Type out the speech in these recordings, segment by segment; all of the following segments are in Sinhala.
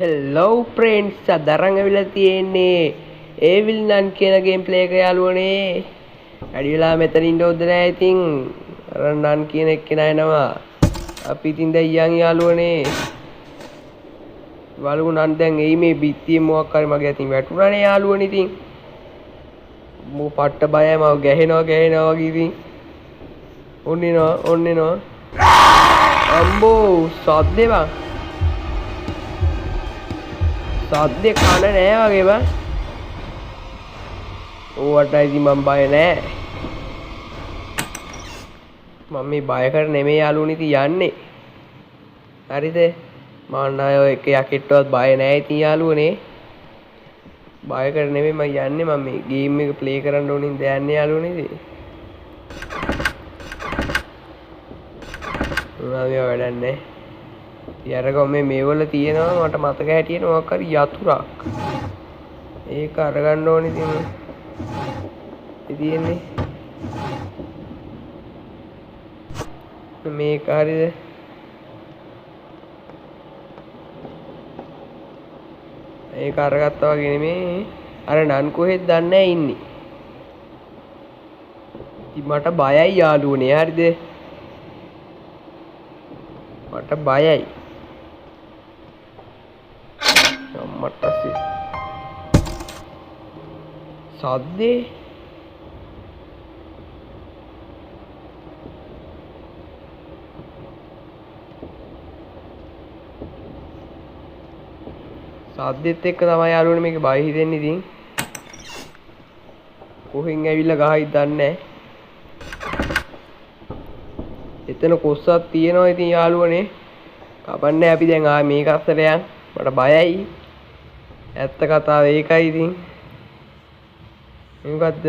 Hello friends, අද අරන් ඇවිල්ලා තියෙන්නේ Evil Nun කියන ගේම් ප්ලේ එක යාළුවනේ. වැඩි වෙලා මෙතන ඉන්න හොඳ නෑ ඉතින්. අර නන් කියන එක්කෙනා එනවා. අපි ඉතින් දැන් යන් යාළුවනේ. බලමු නන් දැන් එයි මේ බිත්තියේ මොකක් හරි මගේ අතින් වැටුණානේ යාළුවනේ ඉතින්. මෝ පට්ට බයයි මව ගැහෙනවා ගැහෙනවා වගේ ඉතින්. ඔන්න එනවා ඔන්න එනවා. අම්බෝ සද්දේ බං. සද්දේ කන නෑ වගේ බං. ඕවට ඉතින් මං බය නෑ. මම මේ බය කර නෙමෙයි යාළුවනේ ඉතින් යන්නේ. හරිද? මං ආය ඔය එක යකෙට්ටවත් බය නෑ ඉතින් යාළුවනේ. බය කර නෙමෙයි මං යන්නේ. මම මේ ගේම් එක ප්ලේ කරන්න ඕනින් හින්දා යන්නේ යාළුවනේ ඉතින්. මොනවා මේවා වැඩක් නෑ. ඉතින් අරගම මේ මේවල තියෙනවා මට මතක හැටියට මොකක් හරි යතුරක්. ඒක අරගන්න ඕනේ ඉතින්. ඒ තියෙන්නේ. මේක හරිද? ඒක අරගත්තා වගේ නෙමෙයි. අර නන් කොහෙද දන්නේ නෑ ඉන්නේ. ඉතින් මට බයයි යාළුවනේ හරිද? මට බයයි. අම්මට සද්දේ සද්දෙත් එක්ක තමයි යාළුවනේ මේක බය හිතෙන්නේ ඉතින්. කොහෙන් ඇවිල්ලා ගහයිද දන්නේ නෑ. එතන කොස්සක් තියෙනවා ඉතින් යාළුවනේ. කපන්නේ අපි දැන් ආයේ මේක අස්සට යන්. මට බයයි. ඇත්ත කතාව ඒකයි ඉතින්. මේ මොකද්ද?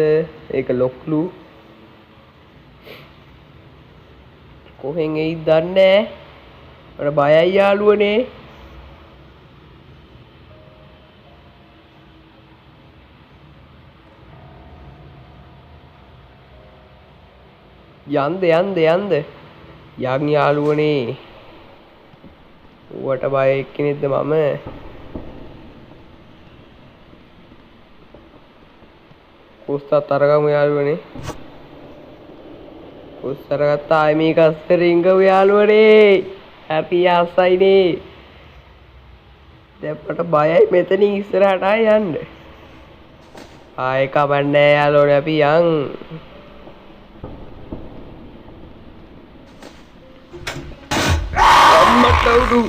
ඒක ලොක්ලු. කොහෙන් එයිද දන්නේ නෑ. මට බයයි යාළුවනේ. යන්ද යන්ද යන්ද යන් යාළුවනේ. ඌවට බය එක්කෙනෙක්ද මම? කොස්සත් අරගමු යාළුවනේ. කොස් අරගත්තා. ආයේ මේක අස්සට රිංගමු යාළුවනේ. අපි ආසයිනේ. දැන් මට බයයි මෙතනින් ඉස්සරහට ආයේ යන්න. ආයේ කමන්නේ යාළුවනේ අපි යන්. අම්මට උඩු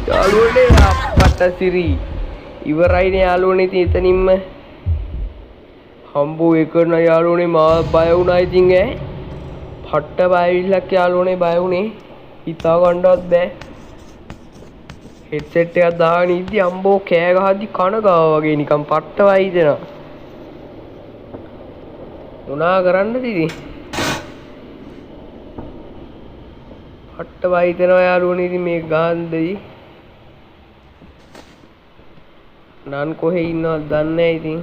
යාළුවනේ අප්පට සිරි ඉවරයිනේ යාළුවනේ. ඉතින් එතනින්ම හම්බෝ එක කරන යාළුවනේ මා බය වුණා ඉතින් ඈ. පට්ට බය විල්ලක් යාළුවනේ බය වුණේ. හිතා ගන්නවත් බෑ. හෙඩ්සෙට් එකක් දාගෙන ඉද්දි අම්බෝ කෑ ගහද්දි කන ගාව වගේ නිකන් පට්ට බය හිතෙනවා. මොනා කරන්නද ඉතින්? පට්ට බය හිතෙනවා යාළුවනේ ඉතින් මේ ගාන්දයි. නන් කොහේ ඉන්නවද දන්නේ නෑ ඉතින්.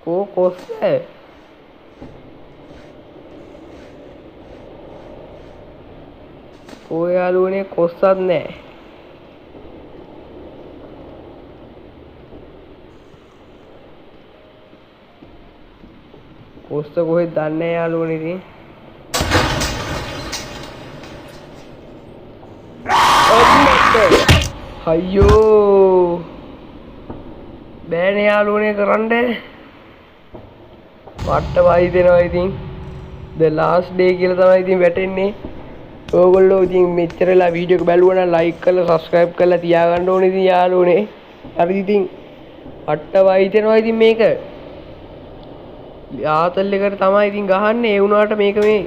කෝ කොස්ස? කෝ යාළුවනේ කොස්සත් නෑ. කොස්ස කොහෙද දන්නේ නෑ යාළුවනේ ඉතින්. අයියෝ බෑනේ යාළුවනේ කරන්න. පට්ට බය හිතෙනවා ඉතින්. The last day කියලා තමයි ඉතින් වැටෙන්නේ. ඕගොල්ලෝ ඉතින් මෙච්චර වෙලා වීඩියෝ එක බැලුවා නම් ලයික් කරලා සබ්ස්ක්‍රයිබ් කරලා තියාගන්න ඕනේ ඉතින් යාළුවනේ. හරි ඉතින් පට්ට බය හිතෙනවා ඉතින් මේක. ආතල් එකට තමයි ඉතින් ගහන්නේ. ඒ වුණාට මේක මේ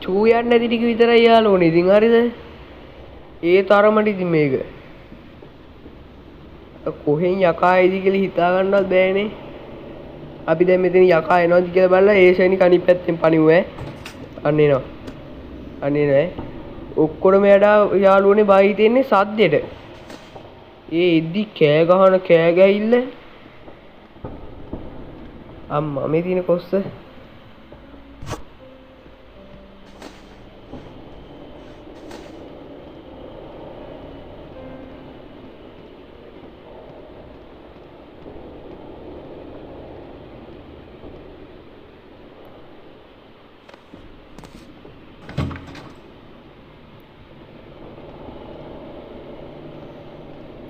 චූ යන්නේ නැති ටික විතරයි යාළුවනේ ඉතින් හරිද? ඒ තරමට ඉතින් මේක කොහෙන් යකා එයිද කියලා හිතා ගන්නවත් බෑනේ. අපි දැන් මෙතන යකා එනවද කියලා බලලා ඒ ෂණික අනිත් පැත්තෙන් පණිමු ඈ. අන්න එනවා. අන්න එනවා ඈ. ඔක්කොටම වඩා යාළුවනේ බය හිතෙන්නේ සද්දෙට. ඒ එද්දි කෑ ගහන කෑ ගැහිල්ල. අම්මා මේ තියෙන කොස්ස.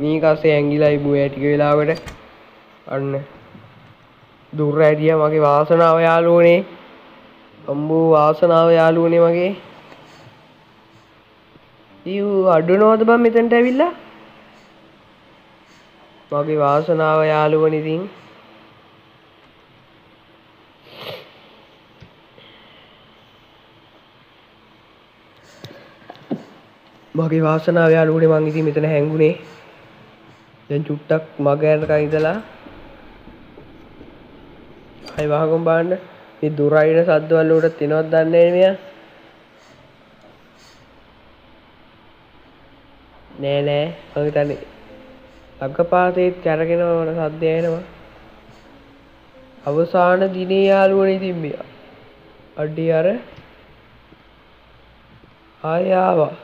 මේක අස්සේ ඇංගිලා ඉබුවේ ටික වෙලාවකට. අන්න දුර ඇරියා මගේ වාසනාව යාළුවනේ. අම්බෝ වාසනාව යාළුවනේ මගේ. ඊව් අඩුනවද බං මෙතනට ඇවිල්ලා? මගේ වාසනාව යාළුවනේ ඉතින්. මගේ වාසනාව යාළුවනේ මං ඉතින් මෙතන හැංගුනේ. දැන් චුට්ටක් මග යනකන් ඉඳලා ආයි වහගමු බලන්න. මේ දොර අයින සද්දවල වලට එනවද දන්නේ නෑ මෙයා. නෑ නෑ මං හිතන්නේ අගපාතේත් කැරගෙනවා වන සද්දය එනවා. අවසාන දිනේ යාළුවනේ ඉතින් මෙයා. අඩේ අර ආය ආවා.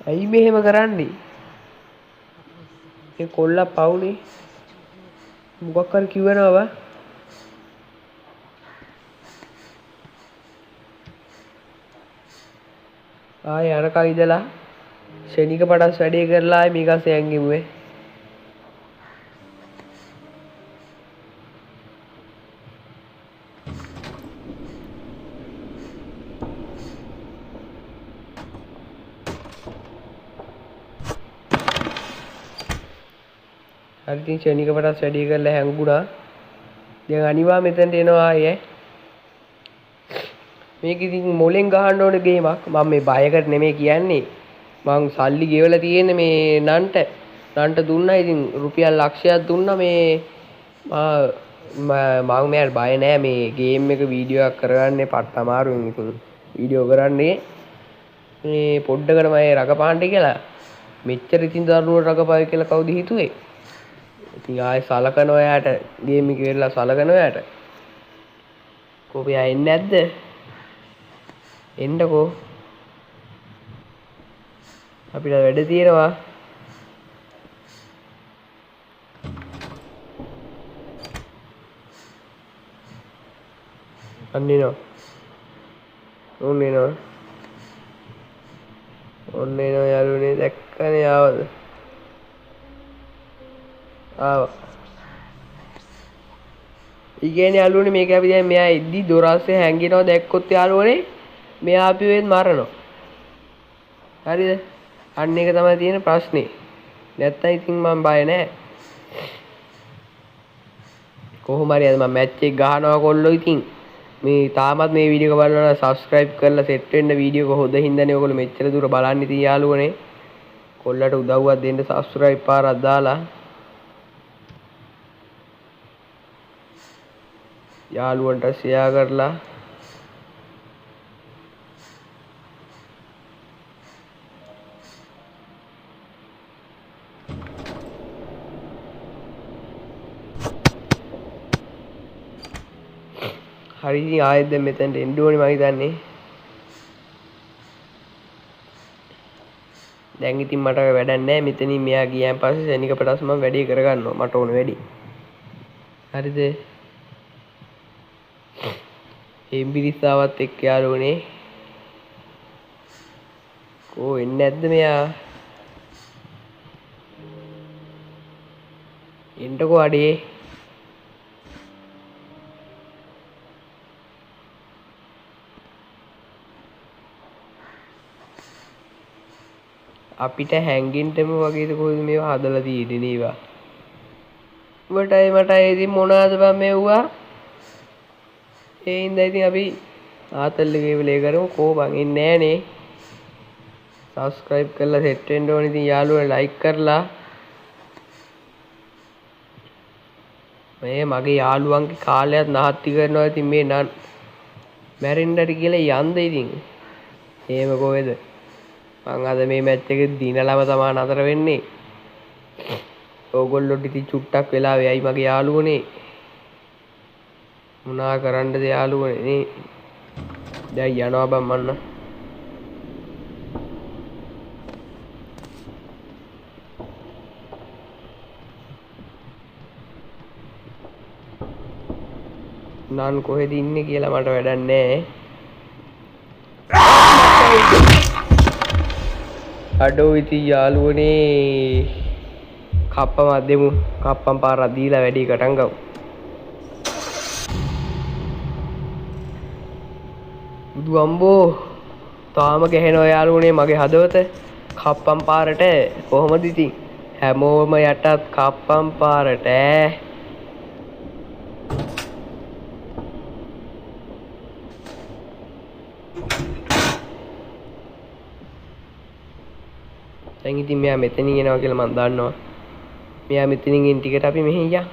ඇයි මෙහෙම කරන්නේ? මේ කොල්ලා පවුනේ. මොකක් හරි කිව්වනවා බා. ආයෙ අරකන් ඉඳලා ෂණික පටස් වැඩේ කරලා ආයෙ මේක අස්සේ ඇංගෙමුවේ. හරි ඉතින් ෂණික පටස් වැඩේ කරලා හැංගුණා. දැන් අනිවා මෙතනට එනවා ආයෙ. මේක ඉතින් මොලෙන් ගහන්න ඕන ගේමක්. මම මේ බයකට නෙමෙයි කියන්නේ. මං සල්ලි ගෙවලා තියෙන්නේ මේ නන්ට. නන්ට දුන්නා ඉතින් රුපියල් ලක්ෂයක් දුන්නා මේ මං මෙයාට බය නෑ මේ ගේම් එක වීඩියෝ එකක් කරගන්නේ පට්ට අමාරුවෙන් ඉතින් වීඩියෝ කරන්නේ. මේ පොඩ්ඩකට මම රගපාන්න කියලා. මෙච්චර ඉතින් දරුවෝ රගපායි කියලා කවුද හිතුවේ? ඉතින් ආයෙ සලකනවා එයාට ගේම් එක ඉවරලා සලකනවා එයාට. කොහේ එන්නේ නැද්ද? එන්නකෝ අපිට වැඩ තියෙනවා. අන්න එනවා. ඔන්න එනවා. ඔන්න එනවා යාළුවනේ දැක්කනේ ආවද? ආවා. ඒ කියන්නේ යාළුවනේ මේක අපි දැන් මෙයා එද්දි දොර අස්සේ හැංගෙනවා දැක්කොත් යාළුවනේ මෙයා අපි වෙත් මරනවා. හරිද? අන්න ඒක තමයි තියෙන ප්‍රශ්නේ. නැත්තම් ඉතින් මං බය නෑ. කොහොම හරි අද මං මැච් එක ගහනවා කොල්ලෝ ඉතින්. මේ තාමත් මේ වීඩියෝ එක බලනවා නම් සබ්ස්ක්‍රයිබ් කරලා සෙට් වෙන්න වීඩියෝ එක හොද හින්දානේ ඔයගොල්ලෝ මෙච්චර දුර බලන්න ඉතින් යාළුවනේ. කොල්ලට උදව්වක් දෙන්න සබ්ස්ක්‍රයිබ් පාරක් දාලා යාළුවන්ට ෂෙයා කරලා හරි ඉතින් ආයෙත් දැන් මෙතනට එන්න ඕනේ මං හිතන්නේ. දැන් ඉතින් මට වැඩක් නෑ. මෙතනින් මෙයා ගියන් පස්සේ ශනික පටස් මං වැඩේ කරගන්නවා මට ඕන වැඩේ. හරිද? එම්බිරිස්සාවත් එක්ක යාළුවනේ. කෝ එන්නේ නැද්ද මෙයා? එන්නකෝ අඩේ. අපිට හැංගෙන්නම වගේද කොහෙද මේවා හදලා තියෙන්නේ නේවා. මටයි මටයි ඉතින් මොනවාද බං මෙව්වා. ඒ හින්දා ඉතින් අපි ආතල් එකේ ප්ලේ කරමු. කෝ බං එන්නේ නෑනේ. සබ්ස්ක්‍රයිබ් කරලා සෙට් වෙන්න ඕනේ ඉතින් යාළුවනේ ලයික් කරලා. මේ මගේ යාළුවන්ගේ කාලයත් නහත්ති කරනවා ඉතින් මේ නන් මැරෙන්න හරි කියලා යන්ද ඉතින්. එහෙම කොහෙද? මං අද මේ මැච් එකේ දිනලම තමා නතර වෙන්නේ. ඕගොල්ලොන්ට ඉතින් චුට්ටක් වෙලා වෙයි මගේ යාළුවනේ. මොනා කරන්නද යාළුවනේ නේ. දැන් යනවා බං මන්න. නන් කොහෙද ඉන්නේ කියලා මට වැඩක් නෑ. අඩෝ ඉතින් යාළුවනේ කප්පමක් දෙමු. කප්පම් පාරක් දීලා වැඩි කටන් ගමු. බුදු අම්බෝ තාම ගැහෙනවා යාළුවනේ මගේ හදවත. කප්පම් පාරට කොහොමද ඉතින් හැමෝම යටත් කප්පම් පාරට ඈ. දැන් ඉතින් මෙයා මෙතනින් එනවා කියලා මං දන්නවා. මෙයා මෙතනින් එන ටිකට අපි මෙහෙන් යන්.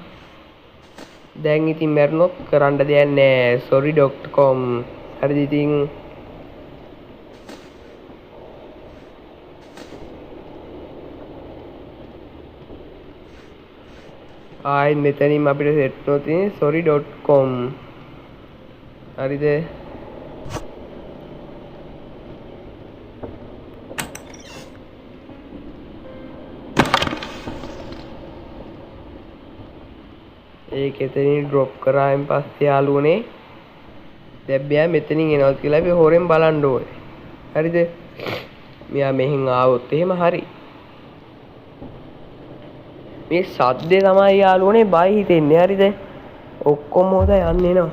දැන් ඉතින් මැරුණොත් කරන්න දෙයක් නෑ. sorry.com. හරිද ඉතින් ආයෙත් මෙතනින් අපිට සෙට් වුණොත් ඉතින් sorry.com. හරිද? ඒක එතනින් ඩ්‍රොප් කරායින් පස්සේ යාළුවනේ දැන් මෙයා මෙතනින් එනවා කියලා අපි හොරෙන් බලන්න ඕනේ. හරිද? මෙයා මෙහෙන් ආවොත් එහෙම හරි. මේ සද්දේ තමයි යාළුවනේ බය හිතෙන්නේ. හරිද? ඔක්කොම හොඳ යන්න එනවා.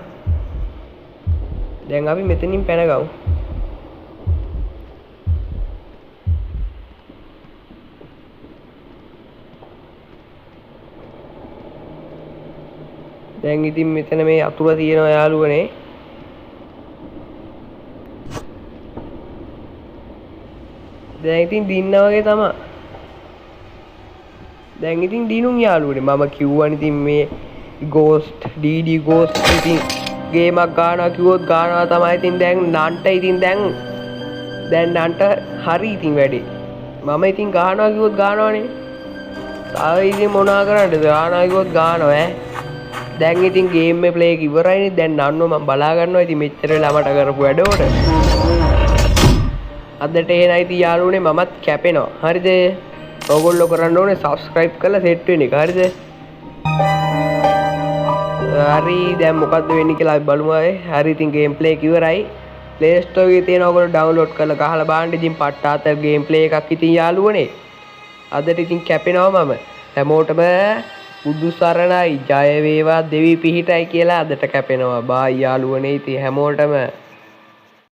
දැන් අපි මෙතනින් පැනගමු. දැන් ඉතින් මෙතන මේ අතුර තියෙනවා යාළුවනේ. දැන් ඉතින් දින්නා වගේ තමා. දැන් ඉතින් දිනුම් යාළුවනේ. මම කිව්වනේ ඉතින් මේ ගෝස්ට් DD ghost ඉතින් ගේමක් ගානවා කිව්වොත් ගානවා තමයි. ඉතින් දැන් නන්ට ඉතින් දැන් නන්ට හරි ඉතින් වැඩේ. මම ඉතින් ගානවා කිව්වොත් ගානවනේ. තව ඉතින් මොනවා කරන්නද? ගානවා කිව්වොත් ගානවා ඈ. දැන් ඉතින් ගේම් එක ප්ලේ එක ඉවරයිනේ. දැන් නන්නෝ මම බලා ගන්නවා ඉතින් මෙච්චර වෙලා මට කරපු වැඩවලට. අදට එහෙනම් ඉතින් යාළුවනේ මමත් කැපෙනවා. හරිද? ඔයගොල්ලෝ කරන්න ඕනේ සබ්ස්ක්‍රයිබ් කරලා සෙට් වෙන එක. හරිද? හරි දැන් මොකද්ද වෙන්නේ කියලා අපි බලමු ආයේ. හරි ඉතින් ගේම් ප්ලේ එක ඉවරයි. Play Store එකේ තියෙන ඔයගොල්ලෝ ඩවුන්ලෝඩ් කරලා ගහලා බලන්න. ඉතින් පට්ට අතර ගේම් ප්ලේ එකක් ඉතින් යාළුවනේ. අදට ඉතින් කැපෙනවා මම. හැමෝටම බුදු සරණයි, ජය වේවා, දෙවි පිහිටයි කියලා අදට කැපෙනවා. බායි යාළුවනේ ඉතින් හැමෝටම.